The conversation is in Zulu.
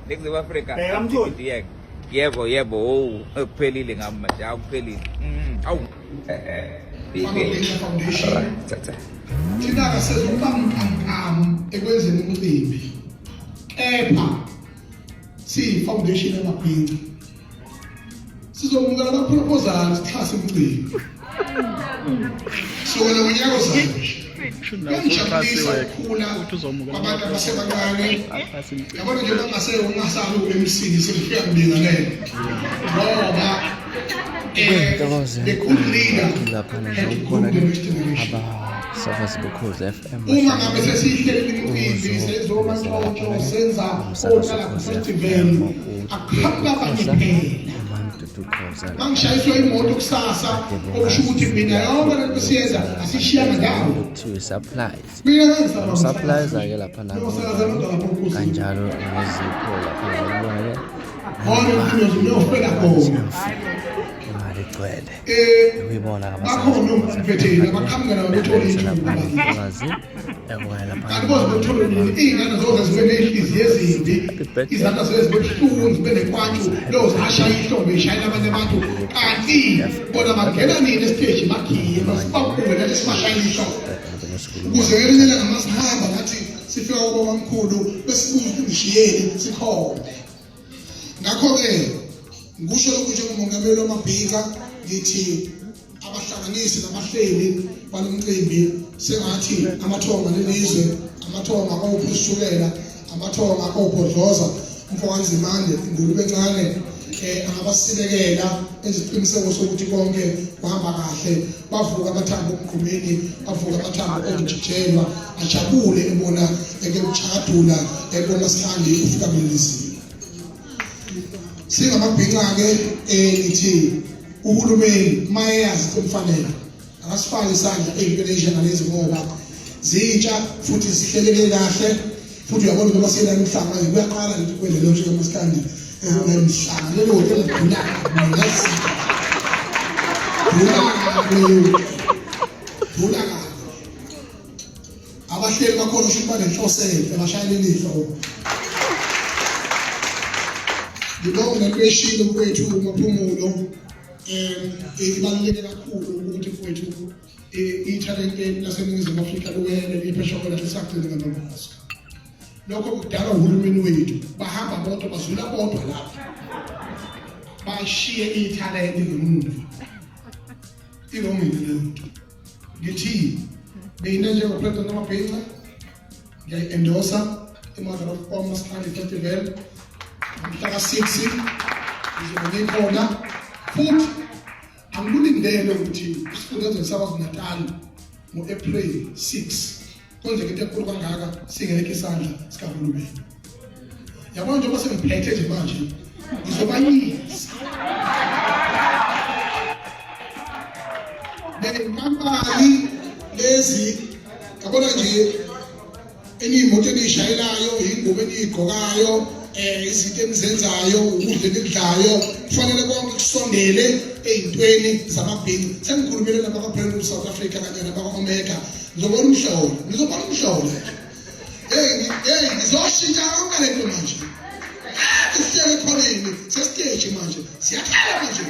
Ningizimu Afrika. Bheka mtholi. Yebo. Yebo yebo, oh kuphelile ngami manje, awuphelile. Awu. Family Foundation. Thatha. Thina kasezokuba mnkamnkam ekwenzeni umcimbi. Kepha siyi-foundation yamabhinca. Sizomukela ama-proposal sixhase umcimbi. Sukela ngonyaka ozayo nje. Kuyangijabulisa ukukhula kwabantu abasebancane. Yabona nje bangase ungasali u-MC sengifika ngibingelele. Ngoba Kuyintokozo the good leader laphana had to nokubona groom the next generation. abasafazi bokhozi FM Uma ngabe sesiyihlelile imicimbi senzomantshotsho senza umsakazo otala Ukhozi festival FM akuhambi abanye kuphela. uMamdudu Khoza Mangishayiswa imoto kusasa okusho ukuthi mina yonke lento esiyenza asishiyanga ndawo. Kuthiwa i-supplies Mina ngangisaba supplies-ke lapha Uyosakaza abantu lapho kuze. kanjalo nezipho lapha ngokubona-ke Khona impilo uyofela khona. Imali igcwele Eh uyibona bakhona omfetheni abaqhamuka nabo bethole ithuba. Abazi Kanti boze bethole nini iy'ngane zoze zibe ney'hliziyo ezimbi izandla zibe zibe buhlungu zibe nekwantshu loze ashaya ihlombe ishayela abanye abantu kanti bona bangena nini esiteji bagiye basibabuke nathi sibashayela ihlombe ukuze ngelinye ilanga masihamba nathi sifika kobabamkhulu besibuza ukuthi ngishiyeni sikhona. Ngakho-ke ngikusho lokhu njengomongameli wamabhika ngithi abahlanganisi nabahleli balomcimbi sengathi amathonga lelizwe amathonga ophusukela amathonga obhodloza umfokanzimande ingulube encane angabasilekela eziqiniseko sokuthi konke kuhamba kahle bavuka amathambo omgqumeni bavuka amathambo omjijelwa ajabule ebona eke uchadula ebona sihandi ufika kuleli Singamabhinca-ke ngithi uhulumeni uma eyazi into emfanele akasifake isandla ey'ntweni ey'njengalezi ngoba zintsha futhi zihleleke kahle futhi uyabona njengoba siyelana umhlanga manje kuyaqala nje kwele leyo nje kamaskandi emhlanga lelo hotela dula dula dula kabi abahleli bakhona usho ukuthi banenhloso enhle bashayela inhlobo ngibonga nento eshilo mfowethu uMaphumulo ibaluleke kakhulu ukuthi mfowethu ithalente laseNingizimu Afrika luwele liphesheya lisagcina ngamazwe. Lokho kudalwa uhulumeni wethu, bahamba bodwa bazula bodwa lapha bashiye ithalente ngemuva. Ilungile leyo nto. Ngithi mina njengoPresident Amabhinca ngiyayi-endorsa i-Mother of All Maskandi Festival mhla ka-6 ngizobe ngikhona futhi angikulindele ukuthi isifundazweni saKwaZulu-Natal ngo-April 6 kwenzeka into enkulu kangaka singekho isandla sikahulumeni. Yabona njengoba sengiphethe nje manje ngizobayisa nenkampani lezi yabona nje eniyimoto eniyishayelayo ingubo eniyigqokayo izinto enizenzayo ukudla enikudlayo kufanele konke kusondele ey'ntweni zamabhinci sengikhulumile nabakwa-Brand South Africa kanye nabakwa-Omega ngizobona umhlolo ngizobona umhlolo hey hey ngizoshintsha yonke le nto manje sihlele ekhoneni sesiteji manje siyakhala manje.